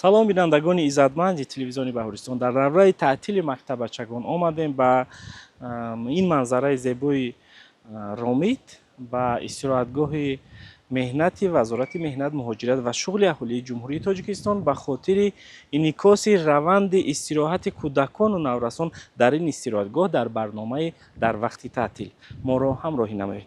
Салом, бинандагони иззатманди телевизиони Баҳористон. Дар давраи таътили мактаббачагон омадем ба ин манзараи зебои Ромит, ба истироҳатгоҳи меҳнати Вазорати меҳнат, муҳоҷират ва шуғли аҳолии Ҷумҳурии Тоҷикистон ба хотири инъикоси раванди истироҳати кӯдакону наврасон дар ин истироҳатгоҳ дар барномаи «Дар вақти таътил» моро ҳамроҳӣ намоед.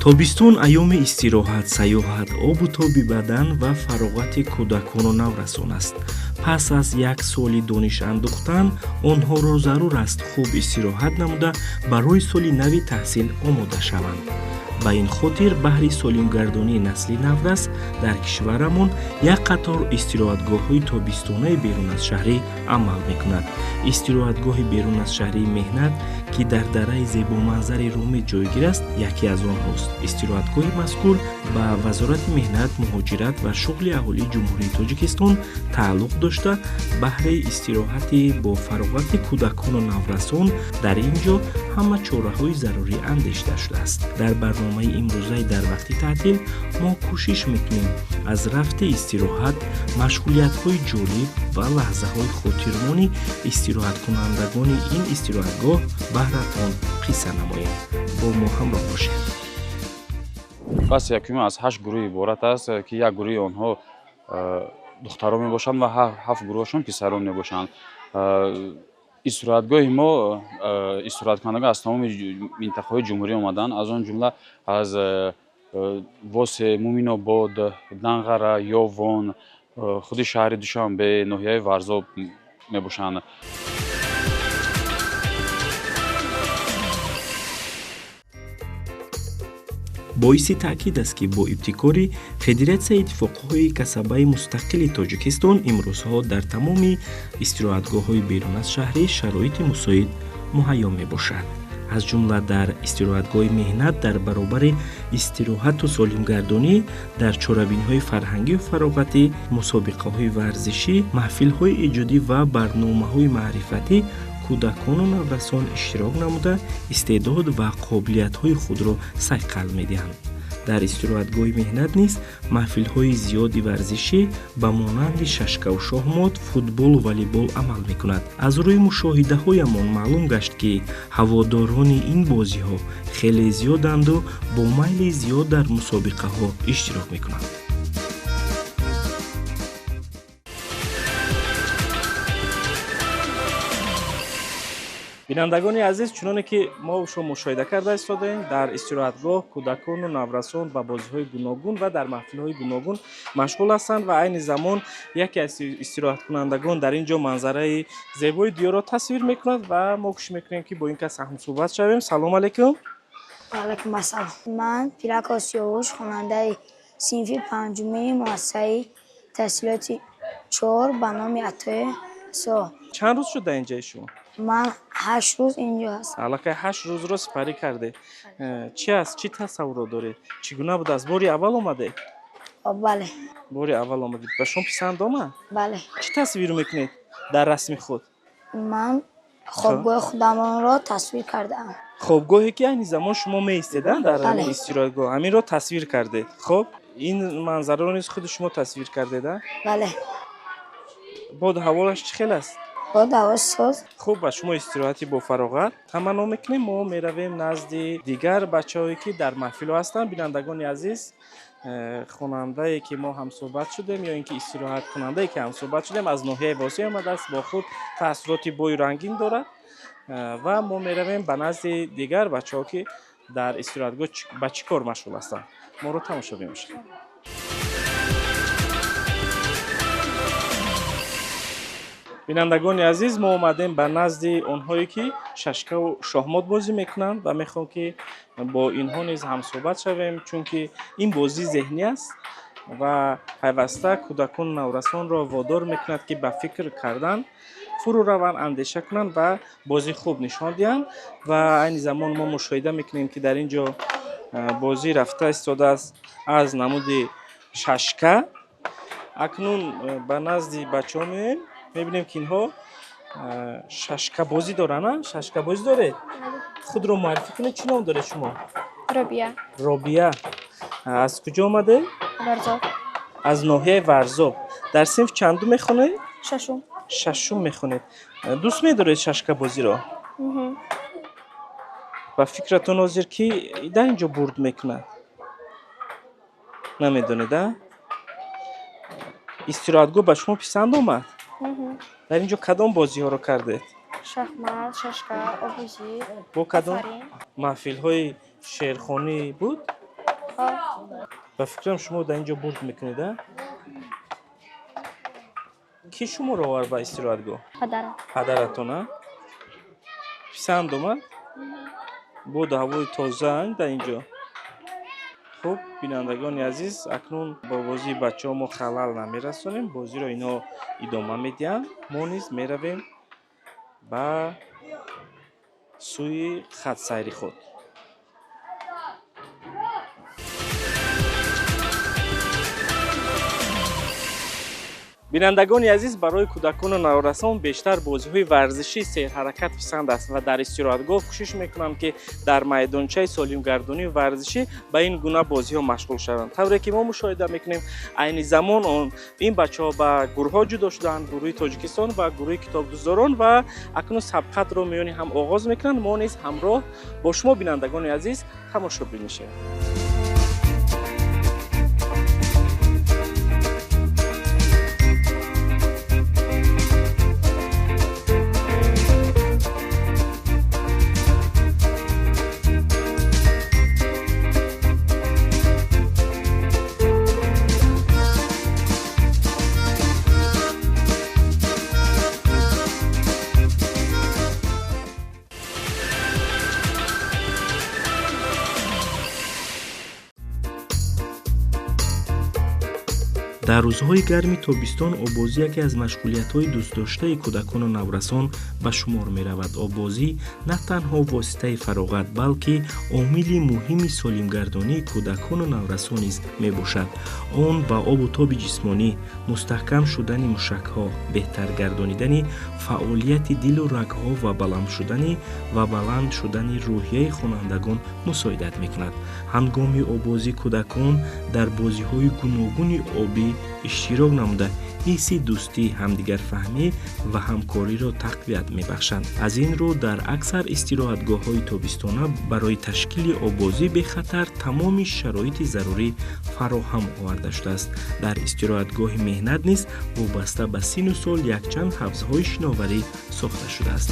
Тобистон айёми истироҳат, сайёҳат, обу тоби бадан ва фароғати кӯдакону наврасон аст. Пас аз як соли дониш андӯхтан онҳоро зарур аст хуб истироҳат намуда, барои соли нави таҳсил омода шаванд. Ба ин хотир баҳри солимгардонии насли наврас дар кишварамон як қатор истироҳатгоҳҳои тобистонаи берун аз шаҳрӣ амал мекунад. Истироҳатгоҳи берун аз шаҳрии Меҳнат, ки дар дараи зебоманзари Ромит ҷойгир аст, яке аз онҳост. Истироҳатгоҳи мазкур ба Вазорати меҳнат, муҳоҷират ва шуғли аҳолии Ҷумҳурии Тоҷикистон тааллуқ дошта, баҳри истироҳати бо фароғати кӯдакону наврасон дар ин ҷо ҳама чораҳои зарурӣ андешида шудааст. Дар барномаи имрӯзаи «Дар вақти таътил» мо кӯшиш мекунем аз рафти истироҳат, машғулиятҳои ҷолиб ва лаҳзаҳои хотирмони истироҳаткунандагони ин истироҳатгоҳ баҳратон қисса намоем. Бо мо ҳамроҳ бошед. Фасли якуми аз ҳашт гурӯҳ иборат аст, ки як гурӯҳи онҳо духтарон мебошанд ва ҳафт гурӯҳашон писарон мебошанд. Истироҳатгоҳи мо истироҳаткунандагон аз тамоми минтақаҳои ҷумҳурӣ омаданд, аз он ҷумла аз Восе, Муминобод, Данғара, Ёвон, худи шаҳри Душанбе, ноҳияи Варзоб мебошанд. Боиси таъкид аст, ки бо ибтикори Федератсияи иттифоқҳои касабаи мустақили Тоҷикистон имрӯзҳо дар тамоми истироҳатгоҳҳои берун аз шаҳрӣ шароити мусоид муҳайё мебошад. Аз ҷумла дар истироҳатгоҳи Меҳнат дар баробари истироҳату солимгардонӣ дар чорабиниҳои фарҳангию фароғатӣ, мусобиқаҳои варзишӣ, маҳфилҳои эҷодӣ ва барномаҳои маърифатӣ кӯдакону наврасон иштирок намуда, истеъдод ва қобилиятҳои худро сайқал медиҳанд. Дар истироҳатгоҳи Меҳнат низ маҳфилҳои зиёди варзишӣ ба монанди шашкаву шоҳмот, футболу волейбол амал мекунад. Аз рӯи мушоҳидаҳоямон маълум гашт, ки ҳаводорони ин бозиҳо хеле зиёданду бо майли зиёд дар мусобиқаҳо иштирок мекунанд. Бинандагони азиз, чуноне ки мо шумо мушоҳида карда истодаем, дар истироҳатгоҳ кӯдакону наврасон ба бозиҳои гуногун ва дар маҳфилҳои гуногун машғул ҳастанд ва айни замон яке аз истироҳаткунандагон дар ин ҷо манзараи зебои диёрро тасвир мекунад ва мо кӯшиш мекунем, ки бо ин кас ҳамсӯҳбат шавем. Салом алайкум. Алайкум ассалом. Ман Пирако Сиёвуш, хонандаи синфи панҷумии муассисаи таҳсилоти чор ба номи Атои Со. Чанд рӯз шуд дар инҷаи шумо? Ман 8 рӯз инҷо ҳастам. Аллакай 8 рӯзро сипарӣ кардед. Чӣ аст, чӣ тасаввурот доред, чӣ гуна будааст? Бори аввал омадед? О, бале. Бори аввал омадед. Ба шумо писанд омад? Бале. Чӣ тасвир мекунед дар расми худ? Ман хобгоҳи худамонро тасвир кардаам. Хобгоҳе, ки айни замон шумо меистед дар Бале. ҳамин истироҳатгоҳ, ҳаминро тасвир кардед. Хуб, ин манзараро низ худи шумо тасвир кардед, а? Бале. Боду ҳавоаш чӣ хел аст? Боду ҳаво соз. Хуб, ба шумо истироҳати бофароғат таманно мекунем. Мо меравем назди дигар бачаҳое, ки дар маҳфилҳо ҳастанд. Бинандагони азиз, хонандае, ки мо ҳамсӯҳбат шудем, ё ин ки истироҳаткунандае, ки ҳамсӯҳбат шудем, аз ноҳияи Восеъ омадааст, бо худ таассуроти бою рангин дорад. Ва мо меравем ба назди дигар бачаҳо, ки дар истироҳатгоҳ ба чӣ кор машғул ҳастанд. Моро тамошо бимошед. Бинандагони азиз, мо омадем ба назди онҳое, ки шашкаву шоҳмот бозӣ мекунанд, ва мехоҳем, ки бо инҳо низ ҳамсӯҳбат шавем, чунки ин бозӣ зеҳнӣ аст ва пайваста кӯдакону наврасонро водор мекунад, ки ба фикр кардан фурӯ раванд, андеша кунанд ва бозӣ хуб нишон диҳанд. Ва айни замон мо мушоҳида мекунем, ки дар ин ҷо бозӣ рафта истодааст аз намуди шашка. Акнун ба назди бачаҳо меоем, мебинем, ки инҳо шашкабозӣ доранд. Шашкабозӣ доред? Худро муаррифӣ кунед, чӣ ном доред шумо? Робия. Робия, аз куҷо омадед? Варзоб. Аз ноҳияи Варзоб. Дар синф чандум мехонед? Шашум. Шашум мехонед. Дӯст медоред шашкабозиро? Ба фикратон, ҳозир ки дар ин ҷо бурд мекунад? Намедонед, а? Истироҳатгоҳ ба шумо писанд омад? Дар ин ҷо кадом бозиҳоро кардед? Шахмат, шашка, оббозӣ. Бо кадом маҳфилҳои шеърхонӣ буд? Ба фикрам, шумо дар ин ҷо бурд мекунед, а? Кӣ шуморо овард ба истироҳатгоҳ? Падарам. Падаратон, а? Писанд омад? Боду ҳавои тоза дар ин ҷо. Хуб, бинандагони азиз, акнун бо бозии бачаҳо мо халал намерасонем. Бозиро инҳо идома медиҳанд, мо низ меравем ба сӯи хатсайри худ. Бинандагони азиз, барои кӯдакону наврасон бештар бозиҳои варзишии серҳаракат писанд аст ва дар истироҳатгоҳ кӯшиш мекунанд, ки дар майдончаи солимгардонии варзишӣ ба ин гуна бозиҳо машғул шаванд. Тавре ки мо мушоҳида мекунем, айни замон он ин бачаҳо ба гурӯҳҳо ҷудо шудаанд: гурӯҳи Тоҷикистон ва гурӯҳи китобдӯстдорон, ва акнун сабқатро миёни ҳам оғоз мекунанд. Мо низ ҳамроҳ бо шумо, бинандагони азиз, тамошобин мешавем. Дар рӯзҳои гарми тобистон оббозӣ яке аз машғулиятҳои дӯстдоштаи кӯдакону наврасон ба шумор меравад. Оббозӣ на танҳо воситаи фароғат, балки омили муҳими солимгардонии кӯдакону наврасон низ мебошад. Он ба обу тоби ҷисмонӣ, мустаҳкам шудани мушакҳо, беҳтар гардонидани фаъолияти дилу рагҳо ва баланд шудани рӯҳияи хонандагон мусоидат мекунад. Ҳангоми оббозӣ кӯдакон дар бозиҳои гуногуни обӣ иштирок намуда, ҳисси дӯстӣ, ҳамдигарфаҳмӣ ва ҳамкориро тақвият мебахшанд. Аз ин рӯ, дар аксар истироҳатгоҳҳои тобистона барои ташкили оббозӣ бехатар тамоми шароити зарурӣ фароҳам оварда шудааст. Дар истироҳатгоҳи Меҳнат низ вобаста ба синну сол якчанд ҳавзҳои шиноварӣ сохта шудааст.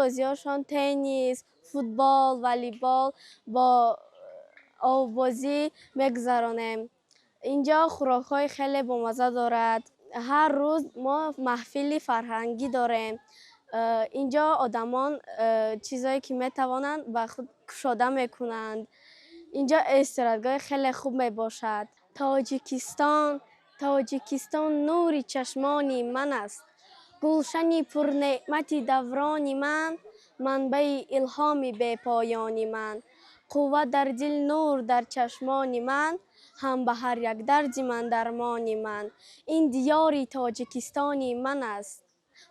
Бозиҳошон теннис, футбол, волейбол, бо оббозӣ мегузаронем. Инҷо хӯрокҳои хеле бомазза дорад. Ҳар рӯз мо маҳфили фарҳангӣ дорем. Инҷо одамон чизое ки метавонанд, ба худ кушода мекунанд. Инҷо истироҳатгоҳи хеле хуб мебошад. Тоҷикистон, Тоҷикистон нури чашмони ман аст, гулшани пурнеъмати даврони ман, манбаи илҳоми бепоёни ман, қувва дар дил, нур дар чашмони ман, ҳам ба ҳар як дарди ман дармони ман. Ин диёри Тоҷикистони ман аст,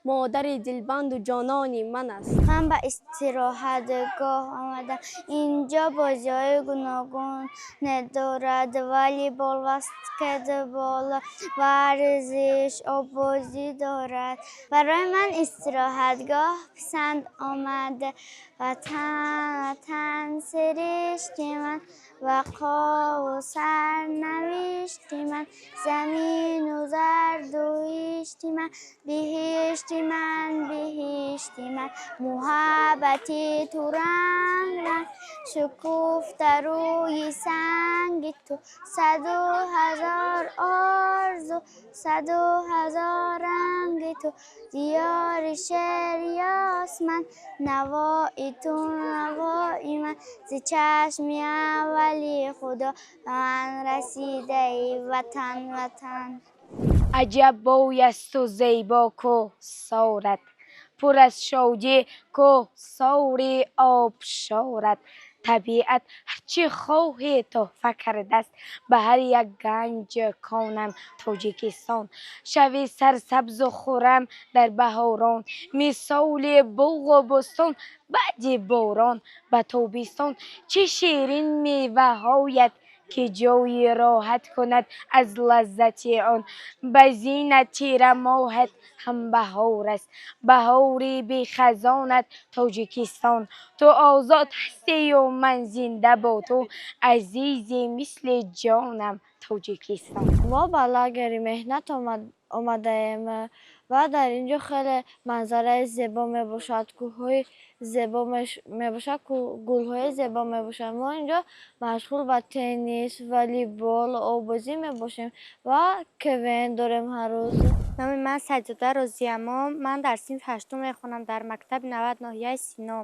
модари дилбанду ҷонони ман аст. Ман ба истироҳатгоҳ омадам. Инҷо бозиҳои гуногун дорад: волейбол, баскетбол, варзиш, оббозӣ дорад. Барои ман истироҳатгоҳ писанд омад. Ватан, ватан, сиришти ман, вақову сарнавишти ман, замину зарду ҳишти ман, биҳишти ман, биҳишти ман, муҳаббати ту ранг ранг шукуфта рӯи санги ту, саду ҳазор орзу, саду ҳазор ранги ту, диёри шери осман, навои ту навои ман, зи чашми аввали Худо ба ман расидаи ватан, ватан. Аҷаб бӯй асту зебо кӯҳсорат. Пур аз шодӣ, кӯҳсори обшорат. Табиат ҳарчи хоҳӣ тӯҳфа кардааст ба ҳар як ганҷ конам Тоҷикистон. Шави сарсабзу хуррам дар баҳорон, мисоли боғу бӯстон баъди борон. Ба тобистон чӣ ширин меваҳоят, ки ҷои роҳат кунад аз лаззати он. Ба зинат тира моҳат ҳам баҳор аст, баҳори бехазонат Тоҷикистон. Ту озод ҳастию ман зинда бо ту, азизи мисли ҷонам Тоҷикистон. Мо ба лагери меҳнат омадаем ва дар ин ҷо хеле манзараи зебо мебошад, кӯҳҳои зебо мебошад, гулҳои зебо мебошад. Мо ин ҷо машғул ба теннис, волейбол, оббозӣ мебошем ва КВН дорем ҳар рӯз. Номи ман Саҷода Розиямон. Ман дар синфи ҳаштум мехонам дар мактаби 90 ноҳияи Сино.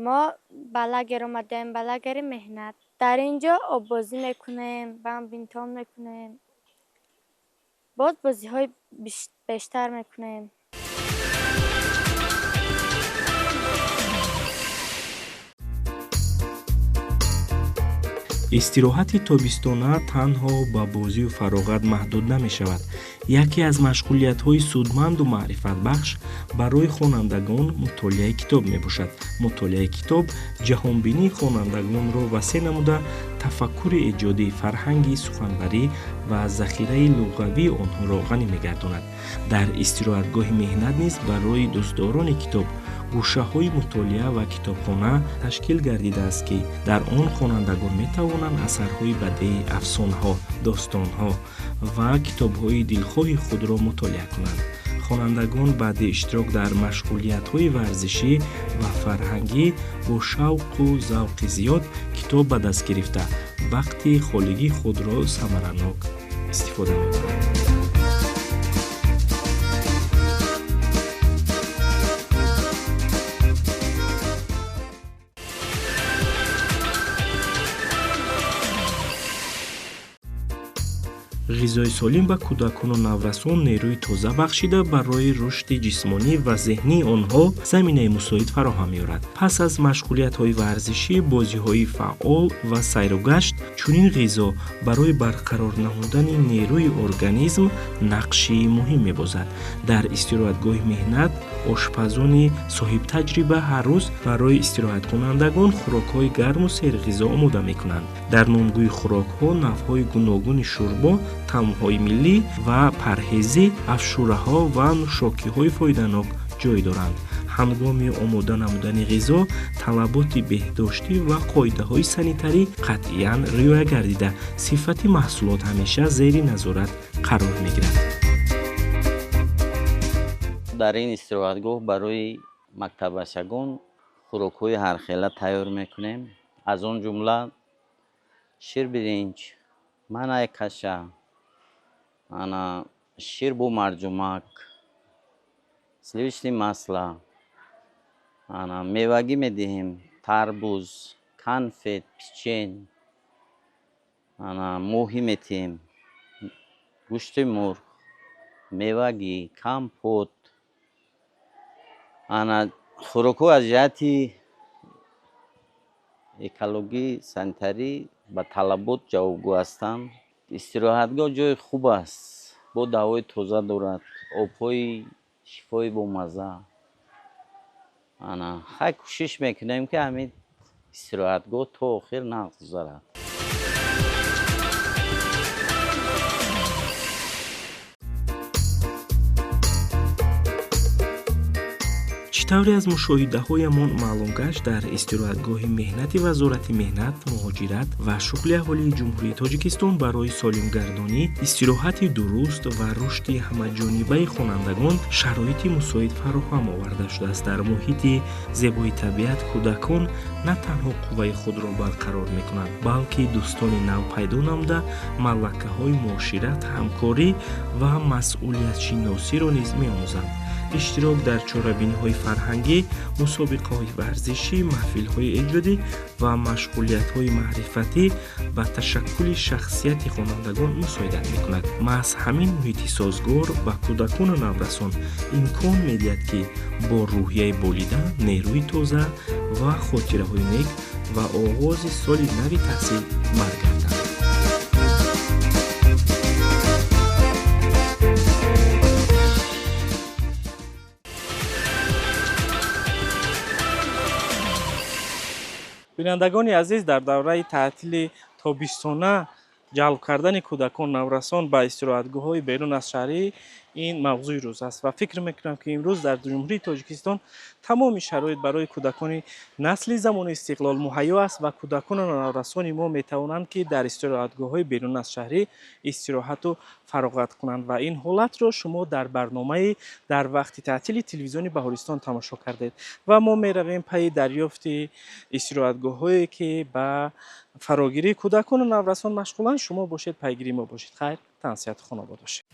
Мо ба лагер омадаем, ба лагери меҳнат. Дар ин ҷо оббозӣ мекунем, бадминтон мекунем, боз бозиҳои бештар мекунем. Истироҳати тобистона танҳо ба бозию фароғат маҳдуд намешавад. Яке аз машғулиятҳои судманду маърифатбахш барои хонандагон мутолиаи китоб мебошад. Мутолиаи китоб ҷаҳонбинии хонандагонро васеъ намуда, тафаккури эҷодӣ, фарҳанги суханварӣ ва захираи луғавии онҳоро ғанӣ мегардонад. Дар истироҳатгоҳи меҳнат низ барои дӯстдорони китоб гӯшаҳои мутолиа ва китобхона ташкил гардидааст, ки дар он хонандагон метавонанд асарҳои бадеи, афсонаҳо, достонҳо ва китобҳои дилхоҳи худро мутолиа кунанд. Хонандагон баъди иштирок дар машғулиятҳои варзишӣ ва фарҳангӣ бо шавқу завқи зиёд китоб ба даст гирифта, вақти холигии худро самаранок истифода мебаранд. Ғизои солим ба кӯдакону наврасон нерӯи тоза бахшида, барои рушди ҷисмонӣ ва зеҳнии онҳо заминаи мусоид фароҳам меорад. Пас аз машғулиятҳои варзишӣ, бозиҳои фаъол ва сайругашт, чунин ғизо барои барқарор намудани нерӯи организм нақши муҳим мебозад. Дар истироҳатгоҳи меҳнат ошпазони соҳибтаҷриба ҳар рӯз барои истироҳаткунандагон хӯрокҳои гарму серғизо омода мекунанд. Дар номгӯи хӯрокҳо навъҳои гуногуни шӯрбо, таомҳои миллӣ ва парҳезӣ, афшураҳо ва нӯшокиҳои фоиданок ҷой доранд. Ҳангоми омода намудани ғизо талаботи беҳдоштӣ ва қоидаҳои санитарӣ қатъиян риоя гардида, сифати маҳсулот ҳамеша зери назорат қарор мегирад. Дар ин истироҳатгоҳ барои мактаббачагон хӯрокҳои ҳархела тайёр мекунем, аз он ҷумла ширбиринҷ, манаи каша, ана шир бо марҷумак, сливочное масло, ана мевагӣ медиҳем, тарбуз, конфет, печенье, ана моҳӣ метиҳем, гӯшти мурғ, мевагӣ, компот. Ана хӯрокҳо аз ҷиҳати экологӣ, санитарӣ ба талабот ҷавобгӯ ҳастанд. Истироҳатгоҳ ҷои хуб аст, бо ҳавои тоза дорад, обҳои шифои бомазза. Ана хай кӯшиш мекунем, ки ҳамин истироҳатгоҳ то охир нағз гузарад. Чӣ тавре аз мушоҳидаҳоямон маълум гашт, дар истироҳатгоҳи меҳнати Вазорати меҳнат, муҳоҷират ва шуғли аҳолии Ҷумҳурии Тоҷикистон барои солимгардонӣ, истироҳати дуруст ва рушди ҳамаҷонибаи хонандагон шароити мусоид фароҳам оварда шудааст. Дар муҳити зебои табиат кӯдакон на танҳо қувваи худро барқарор мекунанд, балки дӯстони нав пайдо намуда, малакаҳои муошират, ҳамкорӣ ва масъулиятшиносиро низ меомӯзанд. Иштирок дар чорабиниҳои фарҳангӣ, мусобиқаҳои варзишӣ, маҳфилҳои эҷодӣ ва машғулиятҳои маърифатӣ ба ташаккули шахсияти хонандагон мусоидат мекунад. Маҳз ҳамин муҳити созгор ба кӯдакону наврасон имкон медиҳад, ки бо рӯҳияи болида, нерӯи тоза ва хотираҳои нек ба оғози соли нави таҳсил баргарданд. Бинандагони азиз, дар давраи таътили тобистона ҷалб кардани кӯдакон, наврасон ба истироҳатгоҳҳои берун аз шаҳрӣ ин мавзӯи рӯз аст ва фикр мекунам, ки имрӯз дар Ҷумҳурии Тоҷикистон тамоми шароит барои кӯдакони насли замони истиқлол муҳайё аст ва кӯдакону наврасони мо метавонанд, ки дар истироҳатгоҳҳои берун аз шаҳрӣ истироҳату фароғат кунанд ва ин ҳолатро шумо дар барномаи дар вақти таътили телевизиони Баҳористон тамошо кардед ва мо меравем пайи дарёфти истироҳатгоҳҳое, ки ба фарогирии кӯдакону наврасон машғуланд. Шумо бошед, пайгири мо бошед. Хайр, тансиҳату хонобод бошед.